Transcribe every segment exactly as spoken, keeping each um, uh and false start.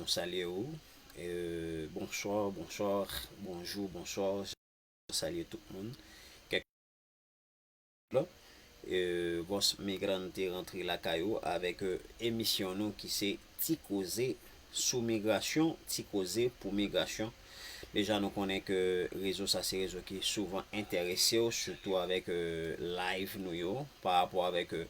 Salye ou. E, bonswa, bonswa, bonjou, bonswa. Salye tout moun. Kèk, e, Voz Migrante rantre lakay ou avèk, e, emisyon nou ki se Ti Koze sou Migrasyon, Ti Koze pou Migrasyon. Deja, nou konnen ke rezo sa se rezo ki souvan enterese w, sitou avèk, e, live nou yo, pa rapò avèk, e,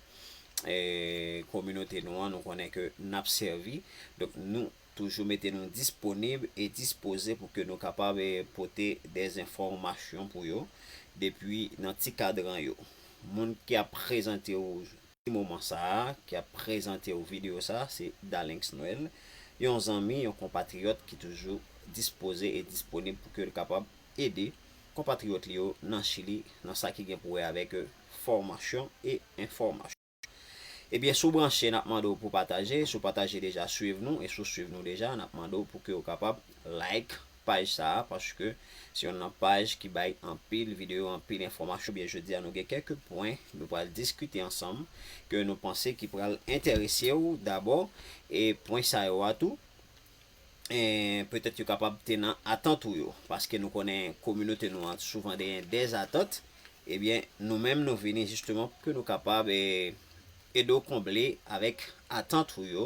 e, kominote nou an, nou konnen ke n ap sèvi. Donk, nou toujou mete nou disponib e dispoze pou ke nou kapab, e, pote dèzenfòmasyon pou yo depi nan ti kadran yo. Moun ki ap prezante w ti moman sa a, ki ap prezante w videyo sa a, se Dalenx Noël, yon zanmi, yon konpatriyòt ki toujou dispoze e disponib pou ke l kapab ede konpatriyòt li yo nan Chili, nan sa ki gen pou wè avèk, e, fòmasyon e enfòmasyon. Ebyen, si w branche, n ap mande w pou pataje. Si w pataje deja, swiv nou. E si w swiv nou deja, n ap mande w pou ke w kapab like paj sa a, paske se youn nan paj ki bay anpil videyo, anpil enfòmasyon. Byen, jodi a, nou gen kèk pwen nou pral diskite ansanm ke nou panse ki pral enterese w dabò. E pwen sa yo a tou, e, petèt yo kapab te nan atant ou yo, paske nou konnen kominote nou an souvan genyen dèzatant. Ebyen, nou menm, nou vini jisteman pou ke nou kapab, e, ede w konble avèk atant ou yo,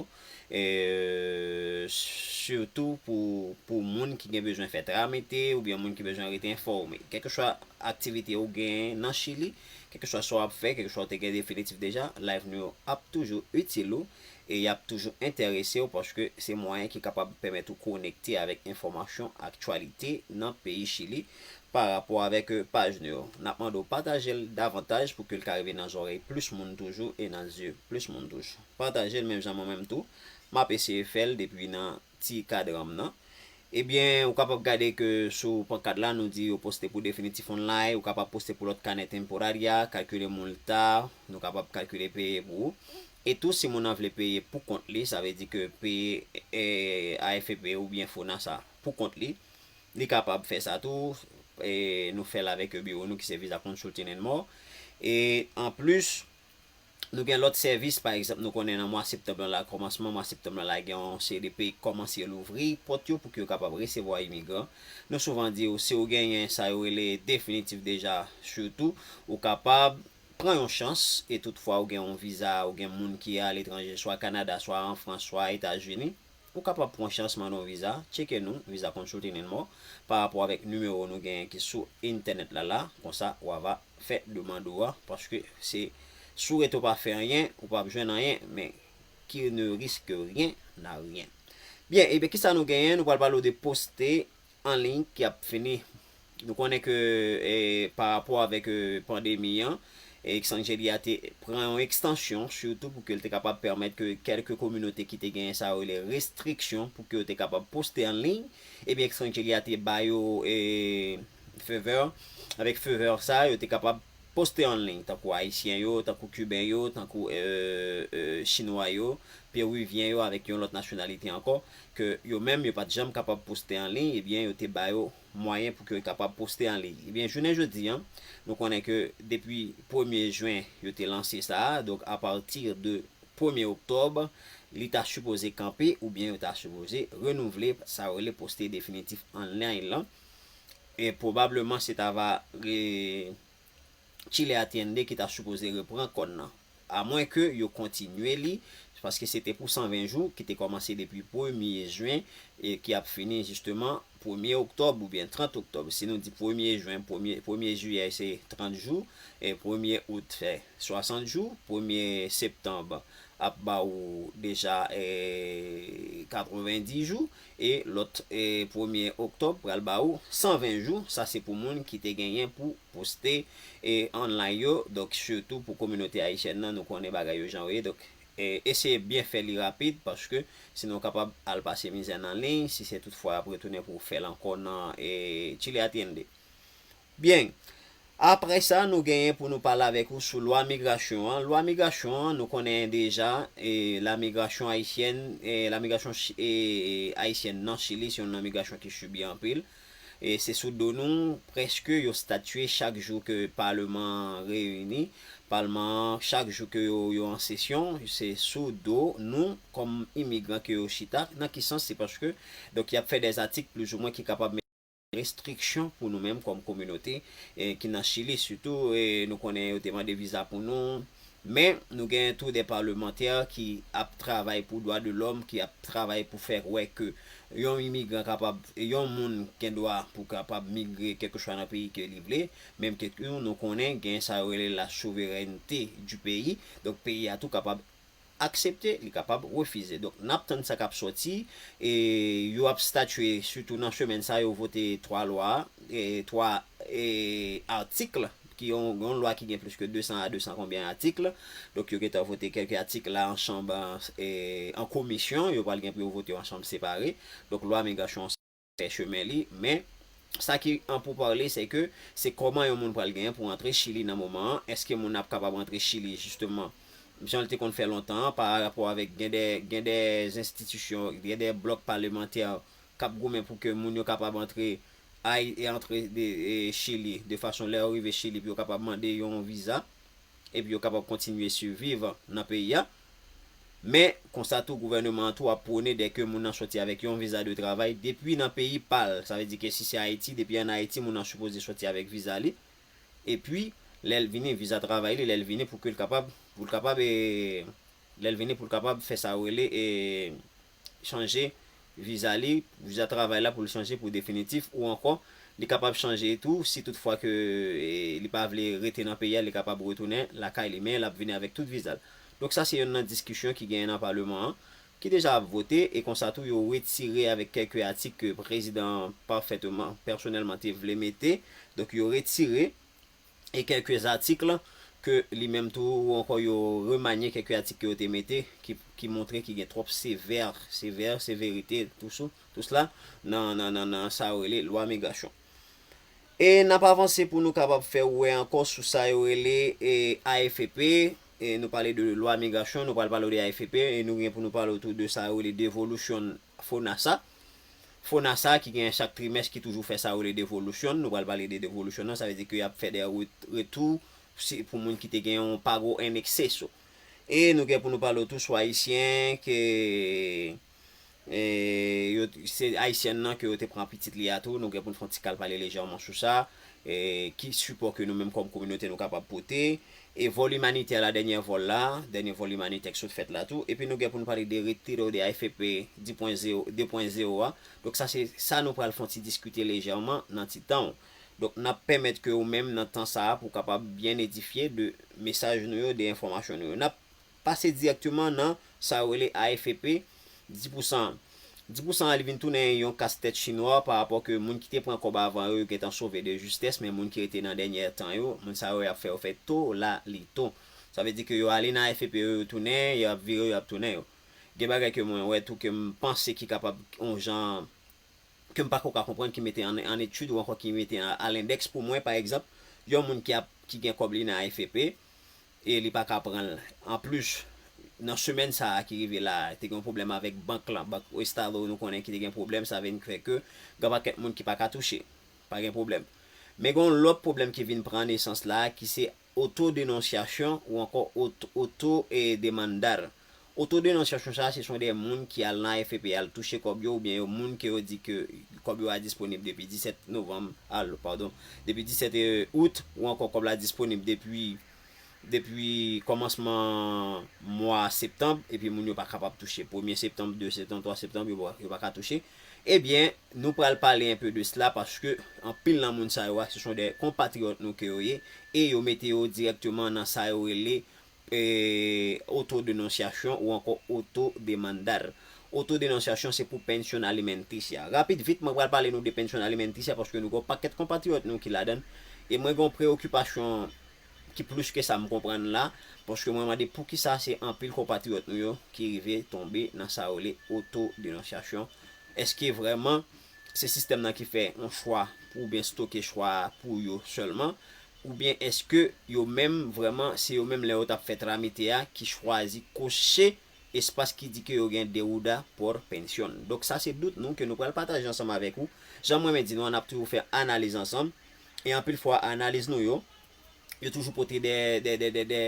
e, sitou pou, pou moun ki gen bezwen fè tramite oubyen moun ki bezwen rete enfòme. Kèlkeswa aktivite ou gen nan Chili, kèlkeswa sa w ap fè, kèlkeswa w te gen definitif deja, live nou yo ap toujou itil ou e y ap toujou enterese w, paske se mwayen ki kapab pèmèt ou konekte avèk enfòmasyon, aktyalite nan peyi Chili pa rapò avèk, e, paj nou yo. N ap mande w pataje l davantaj pou ke l ka rive nan zòrèy plis moun toujou e nan zye plis moun toujou. Pataje l menm jan mwen menm tou. M ap eseye fè l depi nan ti kadran m nan. Ebyen, ou kapab gade ke sou pankad la, nou di yo poste pou definitif online, ou kapab poste pou lòt kanè temporaria, kalkile multa, nou kapab kalkile peye pou ou. E tou, si moun nan vle peye pou kont li, sa vle di ke peye, e, A F P oubyen FONASA pou kont li, li kapab fè sa tou. E nou fè l avèk biwo nou ki se Visa Consulting and More. E anplis, nou gen lòt sèvis, pa egzanp, nou konnen nan mwa septanm lan la, kòmansman mwa septanm lan la, gen yon seri de peyi ki kòmanse louvri pòt yo pou ke yo kapab resevwa imigran. Nou souvan di w, si w genyen sa yo rele definitif deja, sitou, ou kapab pran yon chans, e toutfwa ou gen yon viza, ou gen moun ki aletranje, swa Kanada, swa an Frans, swa Etazini, ou kapab pran chans mande yon viza, tcheke nou, Visa Consulting and More, pa rapò avèk nimewo nou genyen ki sou entènèt la la, konsa w ava fè demann ou a, paske se, si w rete w pa fè anyen, ou p ap jwenn anyen, men qui ne risque rien n'a rien. Byen, ebyen, kisa nou genyen? Nou pral pale w de poste an liy ki ap fini. Nou konnen ke, e, pa rapò avèk, e, pandemi an, e, Extranjeria te pran yon ekstansyon, sitou pou ke l te kapab pèmèt ke kèlke kominote ki te genyen sa yo rele restriksyon, pou ke yo te kapab poste an liy. Ebyen, Extranjeria te ba yo, e, favè. Avèk favè sa, yo te kapab poste an liy, tankou Ayisyen yo, tankou Kiben yo, tankou, e, e, Chinwa yo, Perivyen yo, avèk yon lòt nasyonalite ankò, ke yo menm, yo pa t janm kapab poste an liy, ebyen, yo te ba yo mwayen pou ke yo kapab poste an liy. Ebyen, jounen jodi a, nou konnen ke depi premye jen, yo te lanse sa a, donk, apati de premye oktòb, li ta sipoze kanpe, oubyen yo ta sipoze renouvle sa yo rele poste definitif an liy lan. E pwobableman, se ta va re-, Chile Atiende ki ta sipoze repran kòn nan. Amwenke yo kontinye li, paske se te pou san ven jou ki te kòmanse depi premye jen e ki ap fini jisteman premye oktòb oubyen trant oktòb. Si nou di premye jen, premye, premye jiyè se trant jou, e premye out fè swasant jou, premye septanm ap ba ou deja, e, katrevenndis jou, e lòt, e, premye oktòb pral ba ou san ven jou. Sa se pou moun ki te genyen pou poste, e, online yo. Donk, sitou pou kominote ayisyèn nan, nou konnen bagay yo jan yo ye. Donk, e, eseye byen fè li rapid, paske sinon w kapab al pase mizè nan liy, si se toutfwa y ap retounen pou w fè l ankò nan, e, Chile Atiende. Byen. Apre sa, nou genyen pou nou pale avèk ou sou lwa migrasyon an. Lwa migrasyon an, nou konnen deja, e, la migrasyon ayisyèn, e, la migrasyon chi-, e, ayisyèn nan Chili, se yon nan migrasyon ki sibi anpil. E se sou do nou, prèske yo statye chak jou ke paleman an reyini Palman an, chak jou ke yo, yo an sesyon, se sou do nou, kòm imigran, ke yo chita. Nan ki sans? Se paske, donk, y ap fè dè atik plizoumwen ki kapab restriksyon pou nou menm kòm kominote, e, ki nan Chili sitou, e, nou konnen yo te mande viza pou nou, men nou gen tou de palmantè ki ap travay pou dwa de lòm, ki ap travay pou fè wè ke yon imigran kapab, yon moun gen dwa pou kapab migre kèlkeswa nan peyi ke li vle, menm ke tou nou konnen gen sa yo rele la souverènte du peyi, donk peyi a tou kapab aksepte, li kapab refize. Donk, n ap tann sa k ap sòti, e yo ap statye, sitou nan semèn sa, yo vote twa lwa, e twa, e, atik, ki yon, yon lwa ki gen plis ke de san a de san konbyen atik. Donk, yo gentan vote kèk atik la an chanm, e, an komisyon, yo pral gen pou yo vote yo an chanm separe. Donk, lwa migrasyon an fè chemen li, men sa ki an pou pale, se ke se kòman yon moun pral genyen pou antre Chili nan moman an. Èske moun ap kapab antre Chili, jisteman, jan l te konn fè lontan an, pa rapò avèk gen de, gen de enstitisyon, gen de blòk palemantè k ap goumen pou ke moun yo kapab antre Ay-, e antre de, e, Chili, de fason lè yo rive Chili, pou yo kapab mande yon viza, epi yo kapab kontinye siviv nan peyi a. Men, konsa tou, gouvèneman an tou ap pwone dè ke moun nan sòti avèk yon viza de travay depi nan peyi pa l. Sa vle di ke si se Ayiti, depi ann Ayiti, moun nan sipoze sòti avèk viza li. Epi, lè l vini, viza travay li, lè l vini pou ke l kapab, pou l kapab, e, lè l vini pou l kapab fè sa yo rele, e, chanje viza li, viza travay la pou l chanje pou definitif, ou ankò li kapab chanje tou si toutfwa ke, e, li pa vle rete nan peyi a, li kapab retounen lakay li, men l ap vini avèk tout viza l. Donk sa se yonn nan diskisyon ki genyen nan palman an, ki deja ap vote, e konsa tou yo retire avèk kèk atik ke prezidan an pafèteman, pèsonèlman te vle mete, donk yo retire, e kèk atik ke li menm tou, ou ankò yo remanye kèk atik ke yo te mete, ki, ki montre ki gen twòp sevè, sevè, severite, tou sou, tou sla, nan, nan, nan, nan sa yo rele lwa migrasyon. E n ap avanse pou nou kapab fè wè ankò sou sa yo rele, e, A F P, e nou pale de lwa migrasyon, nou pral pale de A F P, e nou gen pou nou pale tou de sa yo rele devolution FONASA. FONASA ki gen chak trimès ki toujou fè sa yo rele devolution, nou pral pale de devolution nan, sa vle di ke y ap fè de ret-, retou si, pou moun ki te gen yon pago en exceso. E nou gen pou nou pale tou sou ayisyen ke, e, yo, se ayisyen nan ke yo te pran pitit li a tou, nou gen pou nou fè yon ti kal pale lejèman sou sa, e, ki sipò ke nou menm kòm kominote nou kapab pote, e vòl imanitè la, dènyè vòl la, dènyè vòl imanitè ki sot fèt la tou, epi nou gen pou nou pale de retiro de A F P de pwen zewo, de pwen zewo a. Donk sa se sa nou pral fè yon ti diskite lejèman nan ti tan w. Donk n ap pèmèt ke ou menm nan tan sa a pou w kapab byen edifye de mesaj nou yo, de enfòmasyon nou yo. N ap pase dirèkteman nan sa yo rele A F P, dis pou san an. Dis pou san an, li vin tounen yon kastèt chinwa pa rapò ke moun ki te pran kòb avan yo, yo gentan sove de justès, men moun ki rete nan dènyè tan yo, moun sa yo y ap fè yo fè tolalito. Sa vle di ke yo ale nan A F P yo, yo tounen, y ap vire, y ap tounen yo. Gen bagay ke mwen wè tou ke m panse ki kapab yon jan ke m pako ka konprann, ki mete an, an etid ou ankò ki mete a, a lendèks pou mwen, pa egzanp, yon moun ki ap, ki gen kòb li nan A F P, e li pa ka pran l. Anplis, nan semèn sa a ki rive la, te gen yon pwoblèm avèk bank lan, bank Estado nou konnen ki te gen pwoblèm, sa vin fè ke gen pakèt moun ki pa ka touche. Pa gen pwoblèm. Men gen yon lòt pwoblèm ki vin pran nesans la, ki se otodenonsyasyon ou ankò oto, oto, e, demandar. Otodenonsyasyon sa a, se son de moun ki al nan A F P al touche kòb yo, oubyen yo moun ke yo di ke kòb yo a disponib depi disèt novanm, al, padon, depi disèt, e, out, ou ankò kòb la disponib depi, depi kòmansman mwa septanm, epi moun yo pa kapab touche. Premye septanm, de septanm, twa septanm, yo pa, yo pa ka touche. Ebyen, nou pral pale enpe de sla paske anpil nan moun sa yo a, se son de konpatriyòt nou ke yo ye, e yo mete yo dirèkteman nan sa yo rele, e, otodenonsyasyon ou ankò otodemandar. Otodenonsyasyon se pou pension alimenticia. Rapid vit, mwen pral pale nou de pension alimenticia paske nou gen yon pakèt konpatriyòt nou ki ladan l, e mwen gen yon preyokipasyon ki plis ke sa m konprann la, paske mwen mande poukisa se anpil konpatriyòt nou yo ki rive tonbe nan sa yo rele otodenonsyasyon. Èske vrèman se sistèm nan ki fè yon chwa oubyen stoke chwa pou yo sèlman, oubyen èske yo menm vrèman, se yo menm lè yo t ap fè tramite a ki chwazi koche espas ki di ke yo gen deuda por pension. Donk sa se dout nou ke nou pral pataje ansanm avèk ou. Jan mwen menm di nou an, n ap toujou fè analiz ansanm. E anpil fwa analiz nou yo, Yo toujou pote de, de, de, de, de,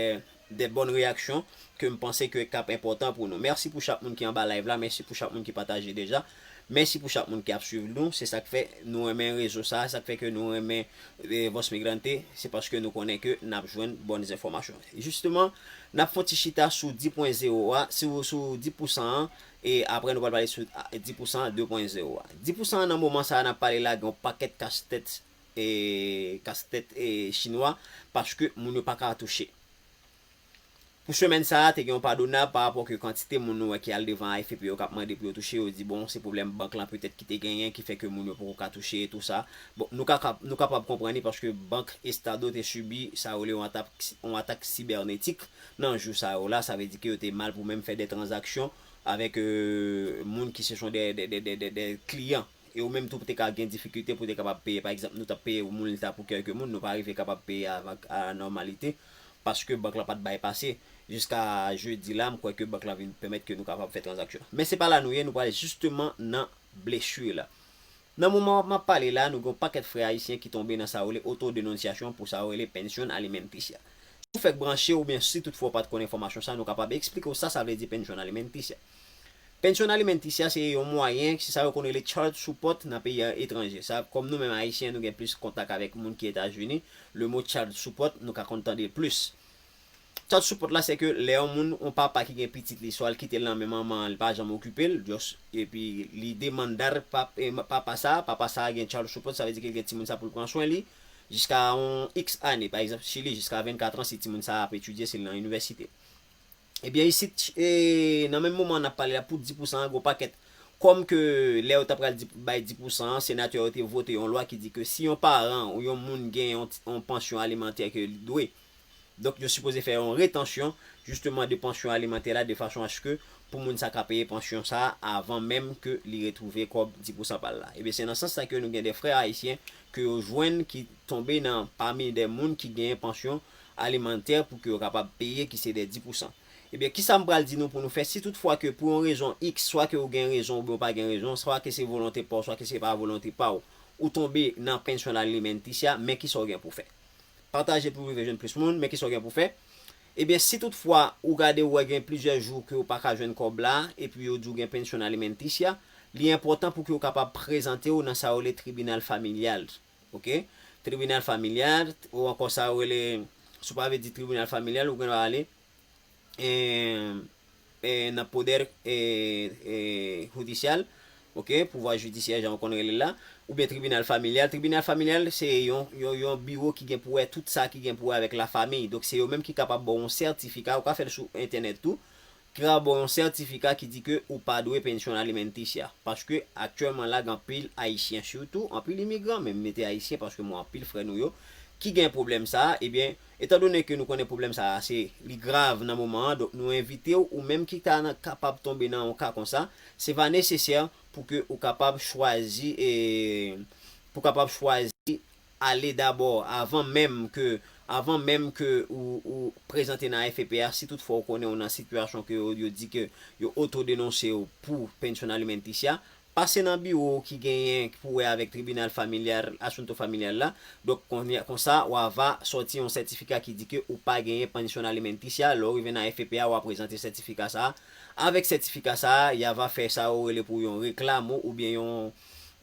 de bòn reyaksyon ke m panse ke k ap enpòtan pou nou. Mèsi pou chak moun ki anba live la, mèsi pou chak moun ki pataje deja. Mèsi pou chak moun ki ap swiv nou. Se sa k fè nou renmen rezo sa, sa k fè ke nou renmen eh, Voz Migrante, se paske nou konnen ke n ap jwenn bòn enfòmasyon. Jisteman, n ap fè yon ti chita sou dis pwen zewo a, sou, sou dis pousan an, e apre nou pral pale sou ah, dis pousan de pwen zewo a. Dis pousan an nan moman sa a n ap pale la, gen yon pakèt kastèt e kastèt e chinwa paske moun yo pa ka touche. Pou semèn sa a, te gen yon padonab pa rapò ke kantite moun nou wè ki al devan A F P yo k ap mande pou yo touche, yo di bon, se pwoblèm bank lan petèt ki te genyen ki fè ke moun yo poko ka touche e tou sa. Bon, nou ka, nou kapab konprann li paske bank Estado te sibi sa yo rele yon atak, yon atak sibènetik nan jou sa yo la, sa vle di ke yo te mal pou menm fè de tranzaksyon avèk euh, moun ki se son de, de, de, de, de, de kliyan. E ou menm tou te ka gen difikilte pou te kapab peye. Pa egzanp, nou t ap peye yon moun leta pou kèlke moun, nou pa rive kapab peye avèk a la nòmalite, paske bank la pa t bay pase. Jiska jedi la, m kwè ke bank la vin pèmèt ke nou kapab fè tranzaksyon. Men se pa la nou ye, nou pral jisteman nan blesi la. Nan moman m ap pale la, nou gen yon pakèt frè ayisyen ki tonbe nan sa yo rele otodenonsyasyon pou sa yo rele pensyon alimenticia. Si w fèk branche oubyen si toutfwa w pa t konn enfòmasyon sa, nou kapab eksplike w sa sa vle di pensyon alimenticia. Pensyon alimenticia se yon mwayen, se sa yo konn rele child support nan peyi etranje. Sa, kòm nou menm ayisyen, nou gen plis kontak avèk moun ki Etazini, le mo child support, nou ka konn tande l plis. Child support la, se ke lè yon moun, yon papa ki gen pitit li, swa l kite l nan men manman an, li pa janm okipe l, just, epi li demandar pa, e, papa sa, papa sa gen child support, sa vle di ke l gen timoun sa pou l pran swen li, jiska yon X ane, pa egzanp, Chili, jiska vennkat an, si timoun sa ap etidye, si l nan inivèsite. Ebyen, isit, e, nan menm moman n ap pale la, pou dis pousan an, gwo pakèt. Kòm ke lè yo ta pral di, bay dis pousan an, senatè yo te vote yon lwa ki di ke si yon paran ou yon moun gen yon, yon pansyon alimantè ke li dwe, donk, yo sipoze fè yon retansyon, jisteman, de pansyon alimantè la, de fason aske pou moun sa ka peye pansyon sa avan menm ke li retwouve kòb dis pousan pa l la. Ebyen, se nan sans sa ke nou gen de frè ayisyen ke yo jwenn ki tonbe nan pami de moun ki genyen pansyon alimantè pou ke yo kapab peye, ki se de dis pousan. Ebyen, kisa m pral di nou pou nou fè? Si toutfwa ke pou yon rezon X, swa ke ou gen rezon oubyen ou pa gen rezon, swa ke se volonte pa w, swa ke se pa volonte pa w, ou tonbe nan pensyon alimenticia, men kisa w gen pou fè? Pataje pou rive jwenn plis moun, men kisa w gen pou fè? Ebyen, si toutfwa ou gade ou wè gen plizyè jou ke ou pa ka jwenn kòb la, epi yo di w gen pensyon alimenticia, li enpòtan pou ke w kapab prezante w nan sa yo rele tribinal familyal. Ok? Tribinal familyal, ou ankò sa yo rele, si w pa vle di tribinal familyal, ou gen dwa ale e, e, nan poder e, e, jidisyal, ok, pouvwa jidisyè, jan w konn rele l la, oubyen tribinal familyal. Tribinal familyal, se yon, yon, yon biwo ki gen pou wè tout sa ki gen pou wè avèk lafanmi. Donk, se yo menm ki kapab ba w yon sètifika, ou ka fè l sou entènèt tou, ki kapab ba w yon sètifika ki di ke ou pa dwe pensyon alimenticia. Paske, aktyèlman la, gen anpil Ayisyen sitou, anpil imigran, men m mete Ayisyen paske m wè anpil frè nou yo, ki gen pwoblèm sa a, ebyen, etandone ke nou konnen pwoblèm sa a, se, li grav nan moman an, donk nou envite w, ou menm ki ta nan, kapab tonbe nan yon ka konsa, se va nesesè pou ke ou kapab chwazi, e, pou kapab chwazi ale dabò, avan menm ke, avan menm ke ou, ou prezante nan A F P A, si toutfwa ou konnen ou nan sitiyasyon ke yo, yo di ke yo otodenonse w pou pensyon alimenticia, pase nan biwo ki genyen pou wè avèk tribinal familyal, asunto familial la. Donk, kounye a, konsa, w a va sòti yon sètifika ki di ke ou pa genyen pensyon alimenticia. Lè w rive nan A F P A, w a prezante sètifika sa a. Avèk sètifika sa a, y a va fè sa yo rele pou yon reklamo oubyen yon,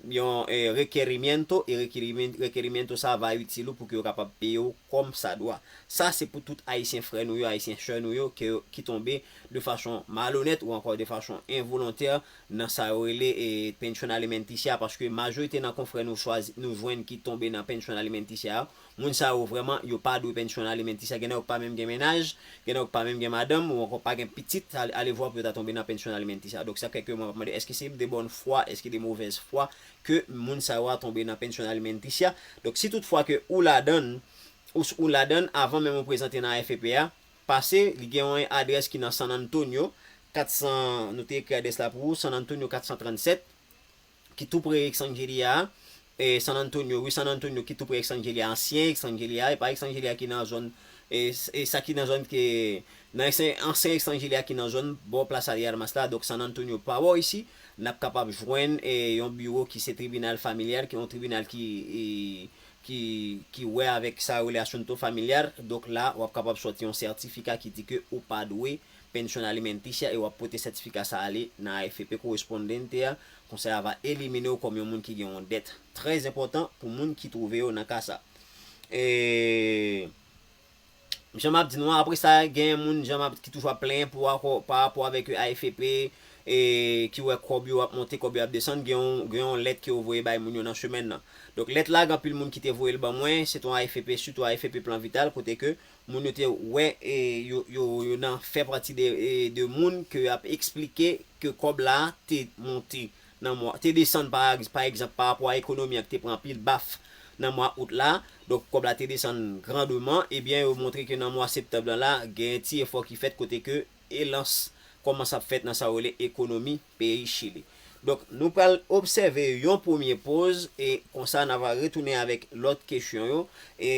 yon eh, requerimiento, e requerimiento, requerimiento sa a va itil ou pou ke yo kapab peye w kòmsadwa. Sa se pou tout Ayisyen frè nou yo, Ayisyen sè nou yo, ke, ki tonbe de fason malonèt ou ankò de fason envolontè nan sa yo rele e, pensyon alimenticia, paske majorite nan konfrè nou chwazi, nou jwenn ki tonbe nan pensyon alimenticia, moun sa yo vrèman, yo pa dwe pensyon alimenticia. Gen nèg yo pa menm gen mennaj, gen nèg yo pa menm gen madanm, ou ankò pa gen pitit, ale, ale vwa pou yo ta tonbe nan pensyon alimenticia. Donk, sa fè ke mwen ap mande, èske se de bòn fwa, èske de movèz fwa ke moun sa yo a tonbe nan pensyon alimenticia? Donk, si toutfwa ke ou ladann, ou, ou ladann, avan menm ou prezante nan A F P A, pase, li gen yon adrès ki nan San Antonio, kat san, nou te ekri adrès la pou ou, San Antonio kat san trannsèt, ki tou pre Exangelia a, e San Antonio, wi, San Antonio ki tou pre Exangelia, ansyen Exangelia, e pa Exangelia ki nan zòn, e, e sa ki nan zòn ke, nan ansyen, ansyen Exangelia ki nan zòn bò Plaza de Armas la, donk San Antonio pa bò isi, n ap kapab jwenn, e, yon biwo ki se tribinal familyal, ki yon tribinal ki, e, ki, ki wè avèk sa yo rele asunto familiar. Donk la, w ap kapab sòti yon sètifika ki di ke ou pa dwe pensyon alimentisya e w ap pote sètifika sa ale nan A F P korespondente a. Konsa, a va elimine w kòm yon moun ki gen yon dèt. Trè enpòtan pou moun ki twouve yo nan ka sa. E, jan m ap di nou an, apre sa, gen moun, jan m ap, ki toujou ap plenyen pou akò, pa rapò avèk A F P, e, ki wè kòb yo ap monte, kòb yo ap desann, gen yon, gen yon lèt ke yo voye bay moun yo nan semèn nan. Donk, lèt la, gen anpil moun ki te voye l ban mwen, se te yon A F P, sitou A F P Plan Vital, kote ke moun yo te wè, e, yo, yo, yo nan fè pati de, e, de moun ke y ap eksplike ke kòb la te monte nan mwa, te desann pa, pa egzanp, pa rapò a ekonomi an ki te pran anpil baf nan mwa out la. Donk, kòb la te desann grandeman. Ebyen, yo montre ke nan mwa septanm lan la, gen ti efò ki fèt kote ke elans kòmanse ap fèt nan sa yo rele ekonomi peyi Chili. Donk, nou pral obsève yon premye poz e konsa n a va retounen avèk lòt kesyon yo e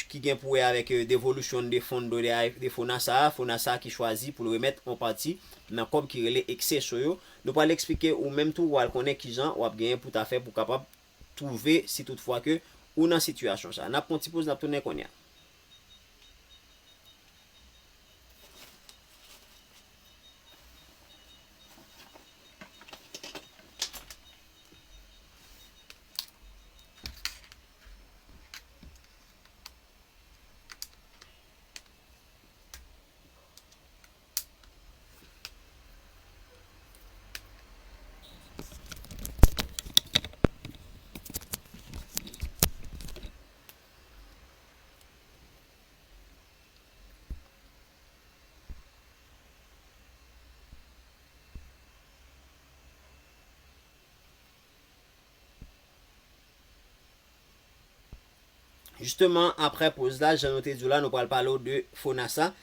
ki gen pou wè avèk, e, devolution de fondo de, de FONASA, FONASA ki chwazi pou l remèt yon pati nan kòb ki rele ekseso yo. Nou pral eksplike ou menm tou, w al konnen kijan w ap genyen pou ta fè pou kapab twouve si toutfwa ke ou nan sitiyasyon sa. N ap pran ti poz, n ap tounen kounye a. Jisteman, aprè poz la, jan nou te di w la, nou pral pale w de FONASA.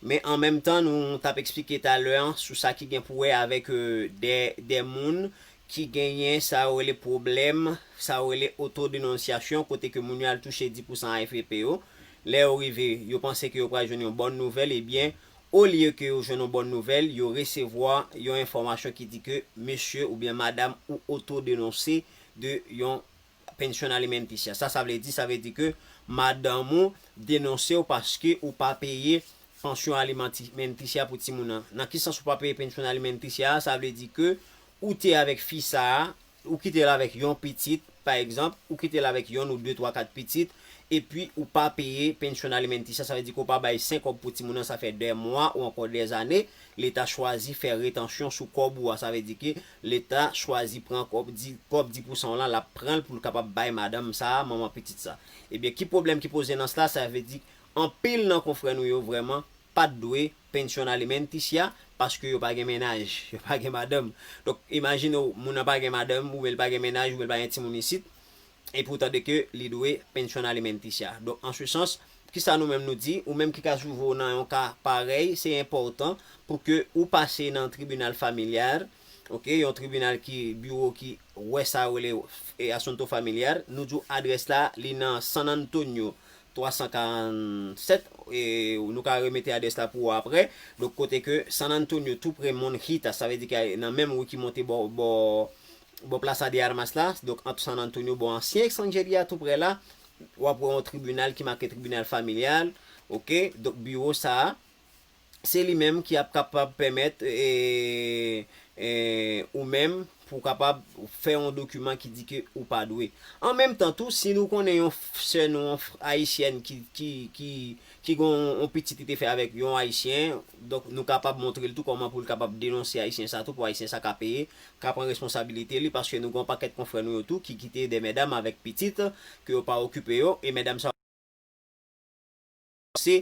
Men an menm tan, nou t ap eksplike talè an sou sa ki gen pou wè avèk, e, de, de moun ki genyen sa yo rele pwoblèm, sa yo rele otodenonsyasyon, kote ke moun yo al touche dis pousan A F P yo. Lè yo rive, yo panse ke yo pral jwenn yon bòn nouvèl, ebyen, olye ke yo jwenn yon bòn nouvèl, yo resevwa yon enfòmasyon ki di ke mesye oubyen madanm ou otodenonse de yon pensyon alimentisya. Sa, sa vle di, sa vle di ke madanm ou denonse w paske ou pa peye pansyon alimanti-, alimentisya pou timoun nan. Nan ki sans ou pa peye pensyon alimentisya a? Sa vle di ke ou te avèk fi sa a, ou kite l avèk yon pitit, pa egzanp, ou kite l avèk yonn ou de, twa, kat pitit, epi ou pa peye pensyon alimentisya, sa vle di ke ou pa bay senk kòb pou timoun nan, sa fè de mwa ou ankò de zane, Leta chwazi fè retansyon sou kòb ou a, sa vle di ke Leta chwazi pran kòb, di, kòb dis pousan w lan, l ap pran l pou l kapab bay madanm sa a, manman pitit sa. Ebyen, ki pwoblèm ki poze nan sa? Sa vle di, anpil nan konfrè nou yo vrèman pa t dwe pensyon alimentisya paske yo pa gen mennaj, yo pa gen madanm. Donk, imajine w, moun nan pa gen madanm, oubyen l pa gen mennaj, oubyen l pa gen timoun isit, e poutan de ke li dwe pensyon alimentisya. Donk, an se sans, kisa nou menm nou di? Ou menm ki ka twouve w nan yon ka parèy, se enpòtan pou ke ou pase nan tribinal familyal, oke, yon tribinal ki, biwo ki wè sa yo rele, e, asunto familiar. Nou di w adrès la, li nan San Antonio, twa san karannsèt, e, nou ka remete adrès la pou ou aprè. Donk, kote ke San Antonio, tou pre Monjitas, sa vle di ke nan menm ri ki monte bò, bò, bò Plaza de Armas la, donk ant San Antonio, bò ansyen Extranjeria, tou pre la, w ap wè yon tribinal ki make tribinal familyal, oke? Donk, biwo sa a, se li menm ki ap kapab pèmèt, e, e, ou menm pou w kapab fè yon dokiman ki di ke ou pa dwe. An menm tan tou, si nou konnen yon f-, sè nou, yon f-, ayisyèn ki, ki, ki, ki gen yon, yon pitit li te fè avèk yon ayisyen, donk nou kapab montre l tou kòman pou l kapab denonse ayisyen sa tou, pou ayisyen sa ka peye, ka pran responsabilite li, paske nou gen yon pakèt konfrè nou yo tou ki kite de medam avèk pitit, ke yo pa okipe yo, e medam sa se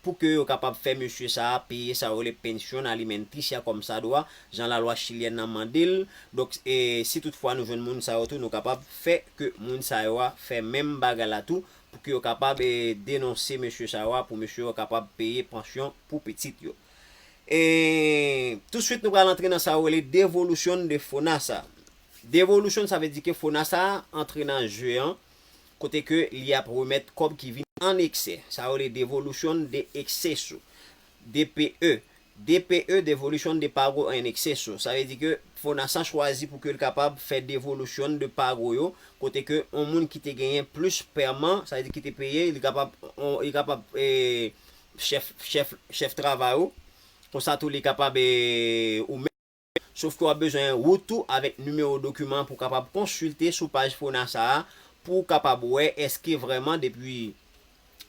pou ke yo kapab fè mesye sa a peye sa yo rele pensyon alimentisya kòmsadwa, jan lalwa chilyèn nan mande l. Donk, e, si toutfwa nou jwenn moun sa yo tou, nou kapab fè ke moun sa yo a fè menm bagay la tou, pou ke yo kapab, e, denonse mesye sa yo a, pou mesye yo kapab peye pansyon pou pitit yo. E, touswit nou pral antre nan sa yo rele devolusyon de FONASA. Devolusyon, sa vle di ke FONASA antre nan jeu an, kote ke li ap remèt kòb ki vin an eksè. Sa yo rele devolución de exceso, D P E. D P E, devolution de pago en exceso. Sa vle di ke FONASA chwazi pou ke l kapab fè devolution de pago yo, kote ke yon moun ki te genyen plis pèman, sa vle di ki te peye, li kapab, on- li kapab eh, chèf, chèf, chèf travay ou, konsa tou li kapab eh, ou menm. Sof ke w ap bezwen wout ou avèk nimewo dokiman pou w kapab konsilte sou paj FONASA a, pou w kapab wè èske vrèman depi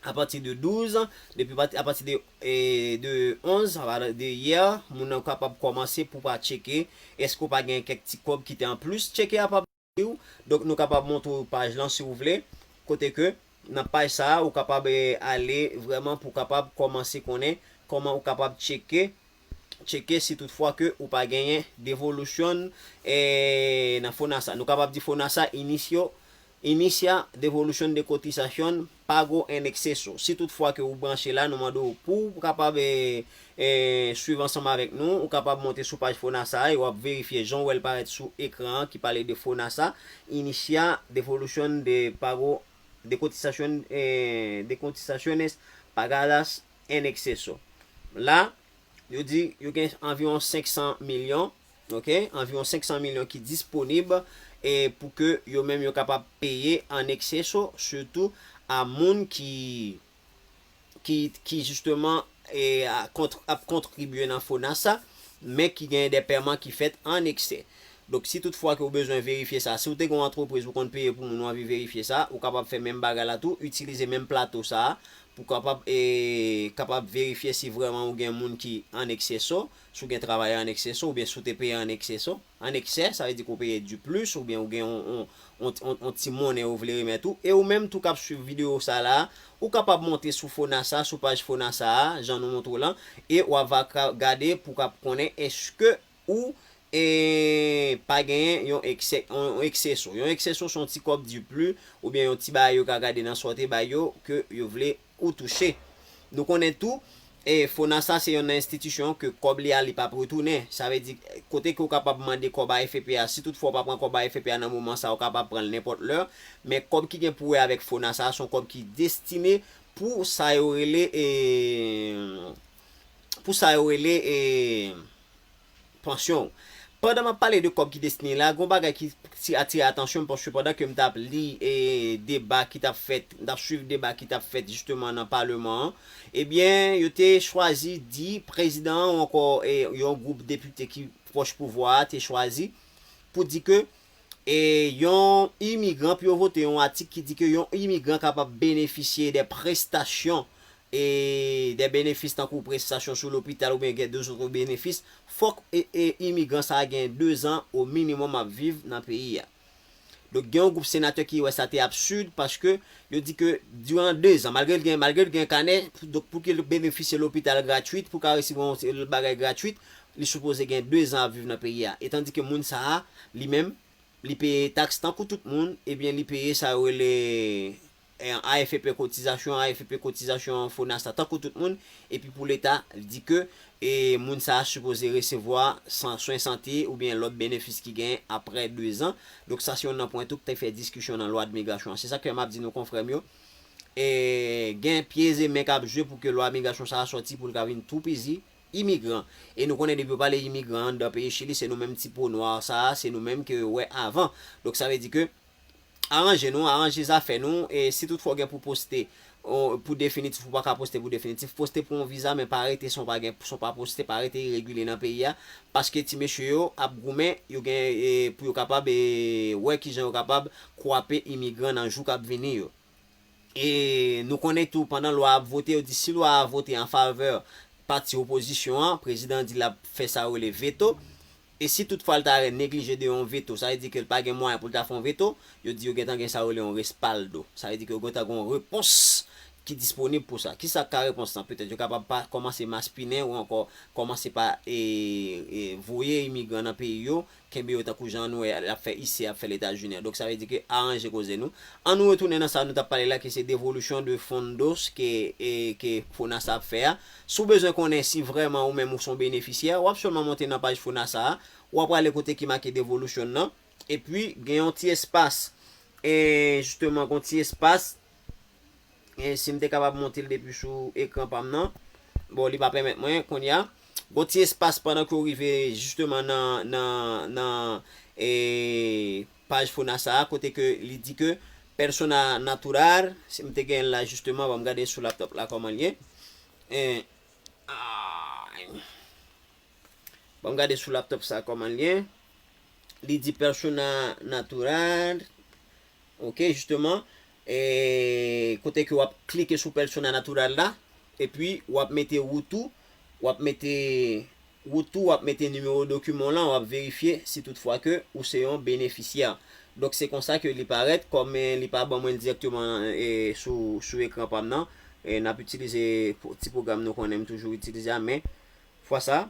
apati de douz, depi pati- apati de, eh, de onz, de yè, moun nan kapab kòmanse pou pa tcheke èske w pa gen kèk ti kòb ki te anplis, tcheke apati de ou. Donk nou kapab montre w paj lan si w vle, kote ke nan paj sa a, ou kapab eh, ale vrèman pou w kapab kòmanse konnen kòman ou kapab tcheke tcheke si toutfwa ke ou pa genyen devolution eh, nan FONASA. Nou kapab di FONASA inisyo, inicia devolution de cotización pago en exceso. Si toutfwa ke ou branche la, nou mande w pou w kapab eh, eh, swiv ansanm avèk nou, ou kapab monte sou paj FONASA a e w ap verifye jan w wè l parèt sou ekran an ki pale de FONASA, inicia devolution de pago de cotización, eh, de cotizaciones pagadas en exceso. La, yo di yo gen anviwon senk san milyon, ok, anviwon senk san milyon ki disponib e pou ke yo menm yo kapab peye an exceso, sitou a moun ki ki, ki jisteman e, a, kont, ap kontribye nan FONASA, men ki genyen de pèman ki fèt an eksè. Donk, si toutfwa ke w bezwen verifye sa, si w te gen yon antrepriz ou konn peye pou moun, ou anvi verifye sa, ou kapab fè menm bagay la tou, itilize menm plato sa a pou kapab e, kapab verifye si vrèman ou gen moun ki an ekseso, si w gen travayè an ekseso, oubyen si w te peye an ekseso, an eksè, sa vle di ke w peye du plus, oubyen ou gen yon, yon, yon, yon, yon ti monnen ou vle remèt ou. E ou menm tou k ap swiv videyo sa la, ou kapab monte sou FONASA, sou paj FONASA a, jan nou montre w lan, e w a va ka gade pou w ka konnen èske ou e pa genyen yon eksè, yon, yon ekseso. Yon ekseso se yon ti kòb du plus, oubyen yon ti bagay yo ka gade nan sa w te bay yo, ke yo vle ou touche. Nou konnen tou, e FONASA se yonn nan enstitisyon ke kòb li a li p ap retounen. Sa vle di, kote ke w kapab mande kòb A F P a, si toutfwa w pa pran kòb A F P a nan moman sa, w kapab pran l nenpòt lè. Men kòb ki gen pou wè avèk FONASA, se yon kòb ki destine pou sa yo rele, e, pou sa yo rele, e, pansyon w. Pandan m ap pale de kòb ki destine la, gon bagay ki ti atire atansyon m, paske pandan ke m t ap li e deba ki t ap fèt, m t ap swiv deba ki t ap fèt jisteman nan paleman an, ebyen, yo te chwazi di prezidan an ou ankò e yon gwoup depite ki pwòch pouvwa a te chwazi pou di ke e yon imigran, pou yo vote yon atik ki di ke yon imigran kapab benefisye de prestasyon e de benefis tankou prestasyon sou lopital oubyen gen de zòt benefis, fòk e, e imigran sa a gen de zan o minimòm ap viv nan peyi a. Donk, gen yon gwoup senatè ki wè sa te absid paske yo di ke diran de zan, malgre l gen, malgre l gen kanè, donk pou ke l benefisye lopital gratwit, pou ka resevwa yon bagay gratwit, li sipoze gen de zan ap viv nan peyi a. E tandike moun sa a, li menm, li peye taks tankou tout moun, ebyen li peye sa yo rele e, A F P kotizasyon, A F P kotizasyon FONASA tankou tout moun, epi pou Leta di ke e, moun sa a sipoze resevwa san, swen sante oubyen lòt benefis ki gen apre de zan. Donk sa se youn nan pwen tou ki te fè diskisyon nan lwa de migrasyon an. Se sa ke m ap di nou konfrè m yo. E, gen pye e men k ap jwe pou ke lwa migrasyon sa a sòti pou l ka vin toupizi imigran. E nou konnen depi yo pale imigran anndan peyi Chili, se nou menm ti po nwa sa a, se nou menm ke yo wè avan. Donk sa vle di ke aranje nou, aranje zafè nou, e si toutfwa w gen pou poste o, pou definitif, ou pa ka poste pou definitif, poste pou yon viza, men pa rete san w pa gen, san w pa poste, pa rete iregilye nan peyi a, paske ti mesye yo ap goumen, yo gen e, pou yo kapab e, wè kijan yo kapab kwape imigran nan jou k ap vini yo. E nou konnen tou, pandan lwa a ap vote, yo di si lwa a vote an favè pati opozisyon an, prezidan an di l ap fè sa yo rele veto. E si toutfwa l ta neglije de yon veto, sa vle di ke l pa gen mwayen pou l ta fè yon veto, yo di yo gentan gen sa yo rele yon respaldo. Sa vle di ke yo gentan gen yon repons ki disponib pou sa. Kisa k ka repons lan? Petèt yo kapab pa kòmanse maspinen ou ankò kòmanse pa e, e, voye imigran nan peyi yo, kenbe yo tankou jan nou wè y ap fè isi, y ap fè Letazini an. Donk sa vle di ke aranje koze nou. An nou retounen nan sa nou t ap pale la, ki se devolusyon de fondos ke, e, ke FONASA ap fè a. Si w bezwen konnen si vrèman ou menm ou se yon benefisyè, w ap sèlman monte nan paj FONASA a, w ap prale kote ki make devolution nan, epi gen yon ti espas, e jisteman gen yon ti espas, e si m te kapab monte l depi sou ekran pa m nan, bon, li pa pèmèt mwen kounye a, Gon ti espas pandan ke w rive jisteman nan, nan, nan e, paj FONASA a, kote ke li di ke persona natural, si m te gen l la jisteman, ban m gade sou laptop la kòman l ye. E, ay. Ban m gade sou laptop sa kòman l ye. Li di persona natural. Ok, jisteman, e, kote ke w ap klike sou persona natural la, epi w ap mete wout ou, w ap mete wout ou, w ap mete nimewo dokiman w lan, w ap verifye si toutfwa ke ou se yon benefisyè. Donk, se konsa ke li parèt, kòm, e, li pa ban mwen l dirèkteman, e, sou, sou ekran pa m nan, e, n ap itilize pwo-, ti pwogram nou konnen m toujou itilize a, men fwa sa,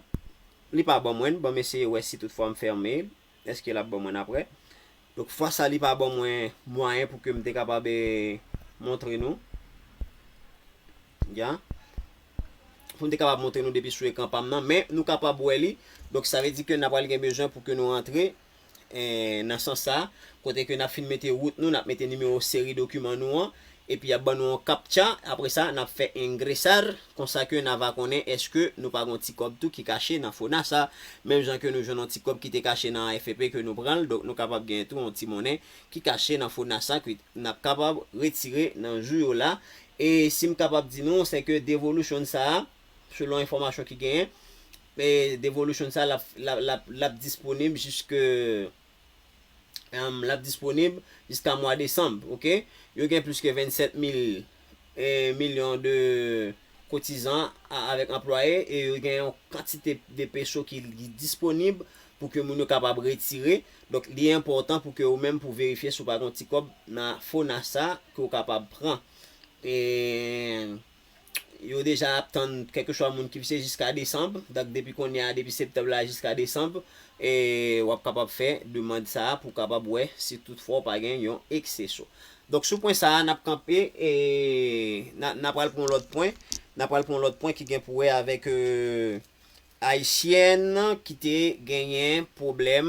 li pa ban mwen l, ban m eseye wè si toutfwa m fèmen l. Èske l ap ban mwen apre? Donk, fwa sa, li pa ban mwen mwayen pou ke m te kapab, e, montre nou. Ya. Pou m te kapab montre nou depi sou ekran pa m nan. Men, nou kapab wè li. Donk, sa vle di ke n ap pral gen bezwen pou ke nou rantre, e, nan sans sa. Kote ke n ap fin mete wout nou, n ap mete nimewo seri dokiman nou an. Epi y ap ban nou yon captcha, apre sa, n ap fè ingresar, konsa ke n a va konnen èske nou pa gon ti kòb tou ki kache nan FONASA, menm jan ke nou jwenn yon ti kòb ki te kache nan A F P ke nou pran l, donk nou kapab gen tou yon ti monnen ki kache nan FONASA ke n ap kapab retire nan jou yo la. E si m kapab di nou, se ke devolution sa a, selon enfòmasyon ki genyen, e devolution sa a, l ap, l ap, l ap, l ap disponib jiske, em, l ap disponib jiska mwa desanm, ok? Yo gen plis ke vennsèt mil, e, milyon de kotizan a, avèk anplwaye, e yo gen yon kantite de peso ki, ki disponib pou ke moun yo kapab retire. Donk, li enpòtan pou ke ou menm pou verifye si w pa gen yon ti kòb nan FONASA ke w kapab pran. E, yo deja ap tann kèlkeswa moun ki se jiska desanm. Donk, depi kounye a, depi septanm la jiska desanm, e w ap kapab fè demann sa a pou w kapab wè si toutfwa w pa gen yon ekseso. Donk, sou pwen sa a, n ap kanpe, e n a, n a pral pran yon lòt pwen. N a pral pran yon lòt pwen ki gen pou wè avèk, e, Ayisyèn ki te genyen pwoblèm,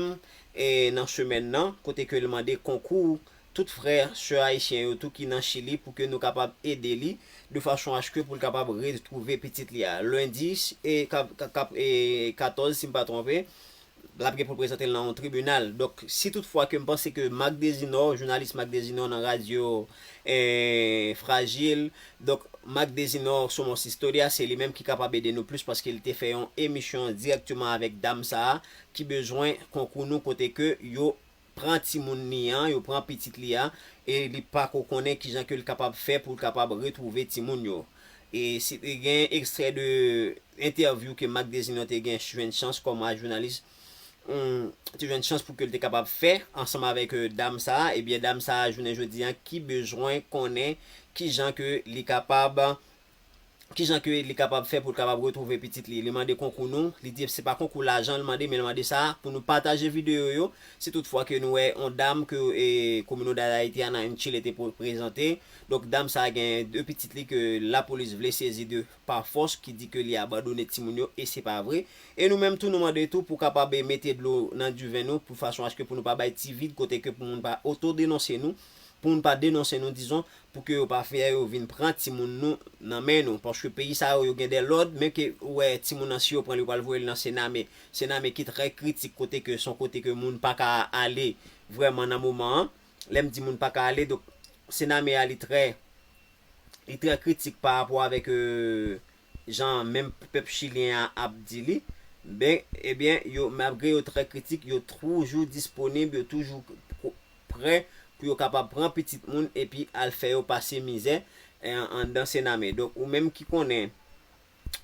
e, nan semèn nan, kote ke l mande konkou tout frè, sè ayisyen yo tou ki nan Chili pou ke nou kapab ede li de fason aske pou l kapab retwouve pitit li a. Lendi, e, k ap, k ap, k ap, e, katòz, si m pa twonpe, l ap gen pou l prezante l nan yon tribinal. Donk, si toutfwa ke m panse ke Marc Desinor, jounalis Marc Desinor nan radyo, e, Frajil, donk, Marc Desinor Somos Historia, se li menm ki kapab ede nou plis paske li te fè yon emisyon dirèkteman avèk dam sa a ki bezwen konkou nou kote ke yo pran timoun li an, yo pran pitit li a, e li pako konnen kijan ke l kapab fè pou l kapab retwouve timoun yo. E si te gen ekstrè de entèvyou ke Marc Desinor te gen jwenn chans kòm a jounalis, hum, te jwenn chans pou ke l te kapab fè ansanm avèk, e, dam sa a, ebyen dam sa a jounen jodi a ki bezwen konnen kijan ke li kapab, kijan ke li kapab fè pou l kapab retwouve pitit li. Li mande konkou nou, li di se pa konkou lajan l mande, men l mande sa pou nou pataje videyo yo. Si toutfwa ke nou wè yon dam ke, e, Comunidad Haitiana en Chile te po-, prezante, donk dam sa a gen de pitit li ke lapolis vle sezi de pa fòs, ki di ke li abandone timoun yo, e se pa vre. E nou menm tou, nou mande tou pou kapab, e, mete dlo nan diven nou, pou fason aske pou nou pa bay ti vid kote ke pou moun pa otodenonse nou, pou moun pa denonse nou, dizon, pou ke yo pa fè yo vin pran timoun nou nan men nou. Paske peyi sa yo, yo gen de lòd, men ke ou wè timoun nan, si yo pran l, yo pral voye l nan Sename. Sename ki trè kritik, kote ke se yon kote ke moun pa ka ale vrèman nan moman an. Lè m di moun pa ka ale, donk Sename a li trè, li trè kritik pa rapò avèk, e, jan menm pèp chilyen an ap di li, ben, ebyen, yo, malgre yo trè kritik, yo toujou disponib, yo toujou ko-, prè pou yo kapab pran pitit moun epi al fè yo pase mizè, e, anndan Sename. Donk, ou menm ki konnen,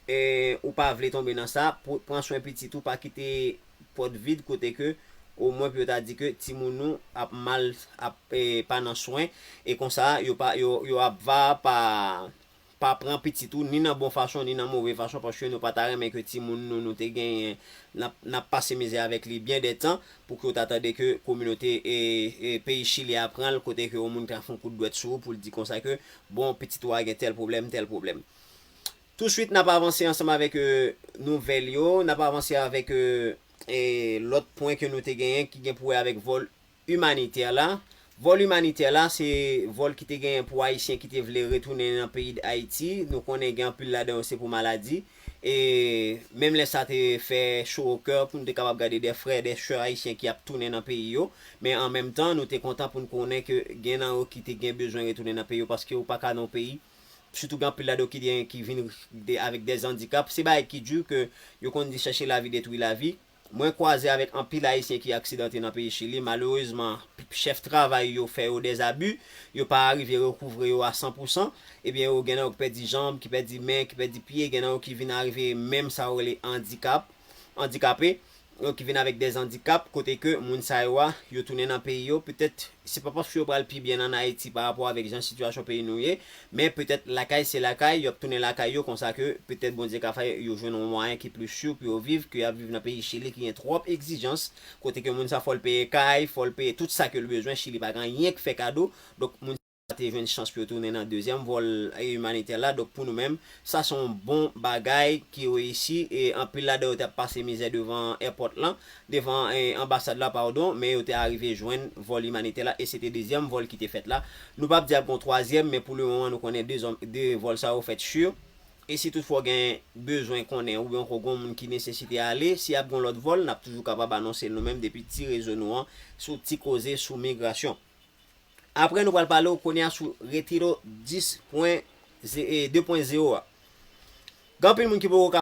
e, ou pa vle tonbe nan sa, pou, pran swen pitit ou, pa kite pòt vid kote ke, omwen pou yo ta di ke timoun nou ap mal, ap, e, pa nan swen, e konsa, yo pa, yo, yo ap va pa pa pran pitit ou, ni nan bon fason, ni nan move fason, paske nou pa ta renmen ke timoun nou, nou te genyen, n ap, n ap pase mizè avèk li byen de tan, pou ke w ta tande ke kominote, e, e, peyi Chili a pran l, kote ke yon moun ka fè yon kout dwèt sou ou pou l di konsa ke, bon, pitit ou a gen tèl pwoblèm, tèl pwoblèm. Touswit, n ap avanse ansanm avèk, e, nouvèl yo, n ap avanse avèk, e, e, lòt pwen ke nou te genyen, ki gen pou wè avèk vòl imanitè la. Vòl imanitè la, se vòl ki te genyen pou Ayisyen ki te vle retounen nan peyi Ayiti. Nou konnen gen anpil ladan yo se pou maladi. E menm lè sa te fè cho o kè pou nou te kapab gade de frè, de sè ayisyen ki ap tounen nan peyi yo, men an menm tan, nou te kontan pou n konnen ke gen nan yo ki te gen bezwen retounen nan peyi yo, paske ou pa ka nan yon peyi, sitou gen anpil ladan yo ki gen, ki vin de, avèk de andikap. Se bagay ki di ke yo konn di chèche lavi detwi lavi. Mwen kwaze avèk anpil ayisyen ki aksidante nan peyi Chili. Malerezman, chèf travay yo fè yo de zabi, yo pa rive rekouvre yo a san pou san. Ebyen, yo gen nan yo ki pèdi janm, ki pèdi men, ki pèdi pye, gen nan yo ki vin arive menm sa yo rele andikap, andikape, yo ki vin avèk de andikap, kote ke moun sa yo a, yo tounen nan peyi yo, petèt se pa paske yo pral pi byen ann Ayiti pa rapò avèk jan sitiyasyon peyi nou ye, men petèt lakay se lakay, yo ap tounen lakay yo, konsa ke petèt Bondye ka fè yo jwenn yon mwayen ki pli si pou yo viv, ke y ap viv nan peyi Chili ki gen twòp egzijans, kote ke moun sa fò l peye kay, fò l peye tout sa ke l bezwen, Chili pa gen anyen k fè kado, donk moun sa te jwenn chans pou yo tounen nan dezyèm vòl imanitè la, donk pou nou menm, sa se yon bon bagay ki reyisi, e anpil ladan yo t ap pase mizè devan èpòt lan, devan eh, anbasad la, padon, men yo te arive jwenn vòl imanitè la, e se te dezyèm vòl ki te fèt la. Nou p ap di ap gon twazyèm, men pou le moman, nou konnen de, zòn- de vòl sa yo fèt si. E si toutfwa w gen bezwen konnen, oubyen w gen yon moun ki nesesite ale, si ap gon lòt vòl, n ap toujou kapab anonse l nou menm depi ti rezo nou an sou Ti Koze sou Migrasyon. Apre, nou pral pale w kounye a sou Retiro dis pwen ze- eh, de pwen zewo a. Gen anpil moun ki poko